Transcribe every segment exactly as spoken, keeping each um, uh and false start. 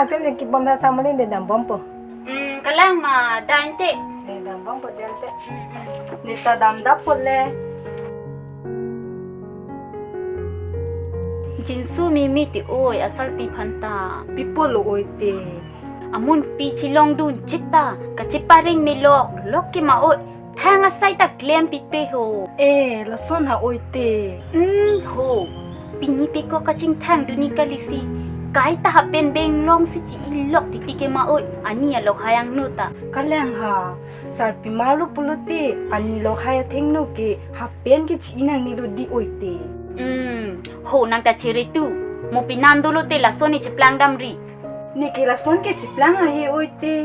Atum ne kibom ta samali ne dambompo. Hmm, kalang ma dante. Ne dambompo dante. Ne ta damdappo le. Jinsu mimi ti oi asarpi aphan ta. Pi apotlo oi te. Amunpi chelongdun chita kachepareng melok lok ke ma oi. Thang asai ta klempipe ho. Eh, lason ha oi te. Hmm, ho. Pini pekok kachingthang duni kalisi. Kaita hapen benglong si chi-ilok titi ke ma oi. Ani alok hai angno ta. Kalang ha. Sarpi marlo pulote. Ani lok hai athengno ke. Hapen ke chi-i nangnelo di oi te. Hmm, ho nang ta chere tu. Mo pinan dolo te lason ne cheplang damri. Ne ke lason ke cheplang ahe oi te.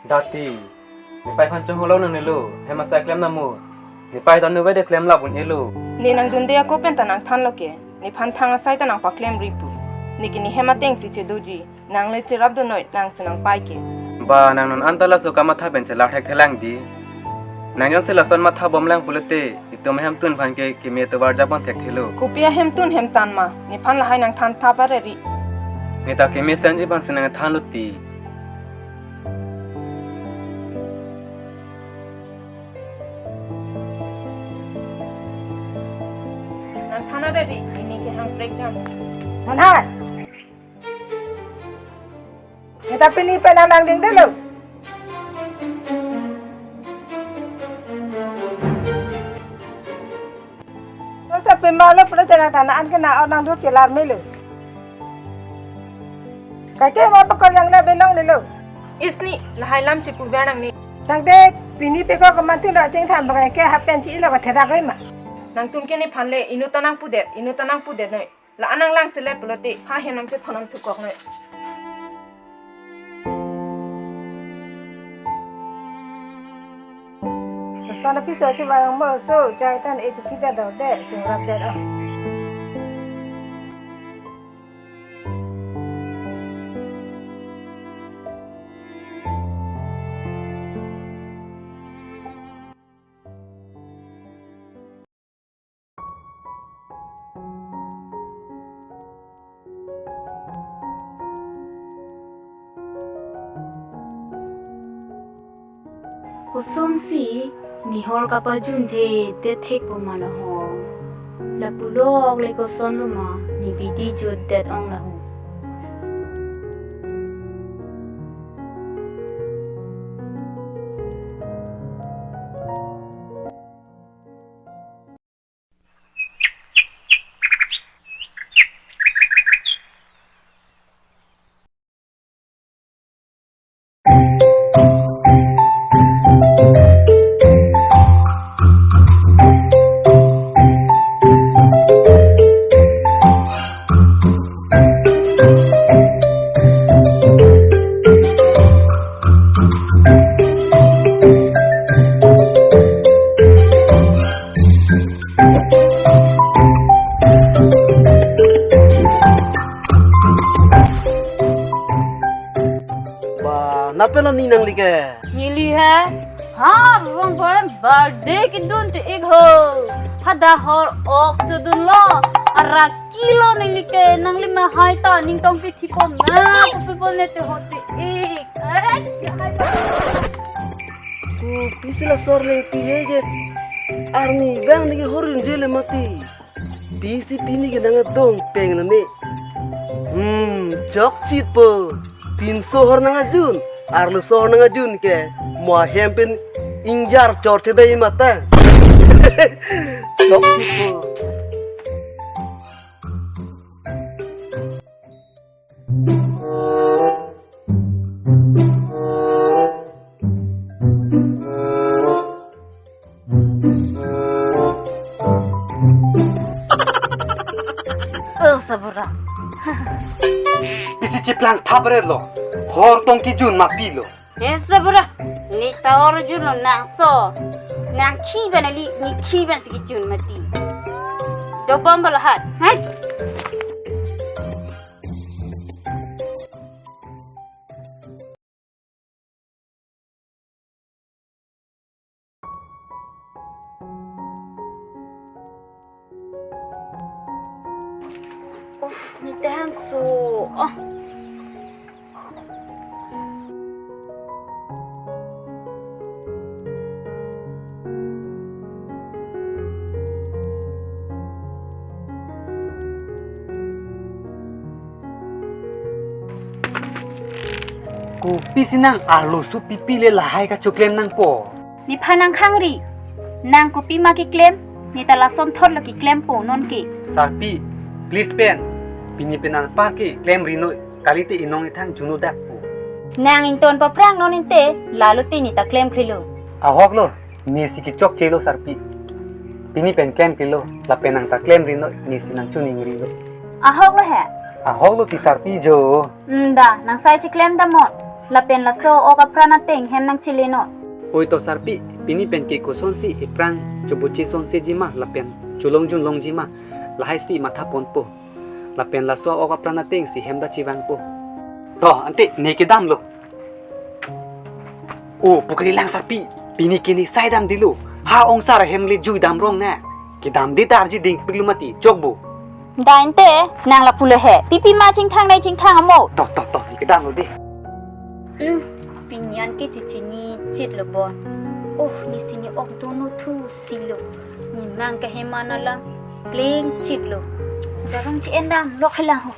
Dati, nepei aphan chongholo nangnelo, hem asai klem namo. Nepei ta nuve de klem labun elo. Ne nangdunde ako pen ta nangthanlo ke, nephan thang asai ta nangpaklem ripu. Ne ke ne hem ateng si chedoji, nang le cherap do noi, nang si nangpai ke. Ba nang non anta laso kamatha pen chelar thekthelang di. Nang jongsi lason matha bomlang pulote, itum ahemtun aphan ke keme tovar japon thekthelo. Kopi ahemtun hemtan ma, nephan lahai nangthan thap areri. Ne ta keme senji aphan si nangthanlo ti. Nangthan areri, pini ke hang prek jam. Manhai. Kita pini pen nang nangding delo. Masa pemba lo pula tenang tanah an kena orang dur celar melu. Kake ma pakor yang le belong lelo. Isni lahai lam chipu biar nang ni. Tangte pini pekok kemantu lo chingtham bagai ke hapen chi lo ka therak rema. Nangtum ke nephan le inut ta nangpudet, inut ta nangpudet noi. La anang lang selet pulote, ha hem nangchethon nangthukok noi. Sana piso chibarang mo so, chai tan e chiki ta dau de, sing rap de oh. Kosonsi ne hor kapajunje det thekpo ma laho. Lapu lok le koson lo ma ne bidi jut det ong laho. Ba, nat pen lo ne nangli ke? Neli he? Ha, rong boran birthday kedun te ik ho. Hadak hor ok chodun lo. Ara kilo neli ke, nangli ma hai ta ning tong pi thipo na, kopi pon le te ho te ik. Ai, hai ta. Kopisi la sor le pi he je. Arni bang ne ke hor yun je le mati. Pisi pini ke nang adong peng lo ne. Hmm, chokchit po. Pinso hor nang ajun, arloso hor nang ajun ke. Mo ahem pen ingjar chor chedai mata. Chokchit po. Oh, sabura. Pisi chiplang thapre lo. Hor tong kijun ma pilo. Eh, sabura. Ne ta orjun lo nang so. Nang khi ban ali, ne khi ban si kejun mati. Dobom balahat. Hai. Uf, ne tahan so. Oh. Kopi si nang arloso pipi le lahai kachoklem nangpo? Nephan nang khangri. Nang kopi ma keklem, ne ta lason thot lo keklempo non ke. Sarpi, please pen. Pini pen anpar ke klemri noi, kalite inong ithang juno dakpo. Nang ington paprang non inte, lalo te ne ta klemkri lo. Ahok lo, ne si kechokche lo Sarpi. Pini pen klemkri lo, lapen nang ta klemri noi, ne si nang chuning ri lo. Ahok lo he? Ahok lo ti Sarpi jo. Hmm, da, nang sai chiklem damnon. Lapen laso ok apran ateng hem nang chile non. Oi to Sarpi, pini pen ke kosonsi epran choboche sonse jima lapen cholongjun long jima, lahai si matha ponpo. Lapen laso ok apran ateng si hem ta chevangpo. To, ante ne kedam lo. O, pukri lang Sarpi, pini ke ne sai damde lo. Ha ongsar ahem le jui dam rong na. Kedamde darji dingpik lo mati, chokbo. Da ante, nang lapu le he. Pipi ma chingthang nai chingthang amo. To, to, to, ne kedam lo de. Hmm, pini an ke chechini chit lo bon. Oh, ne si ne ok dono thu si lo. Ne mang ke hem an alam pleng chit lo. Jarong chi-en dam lok helang ho.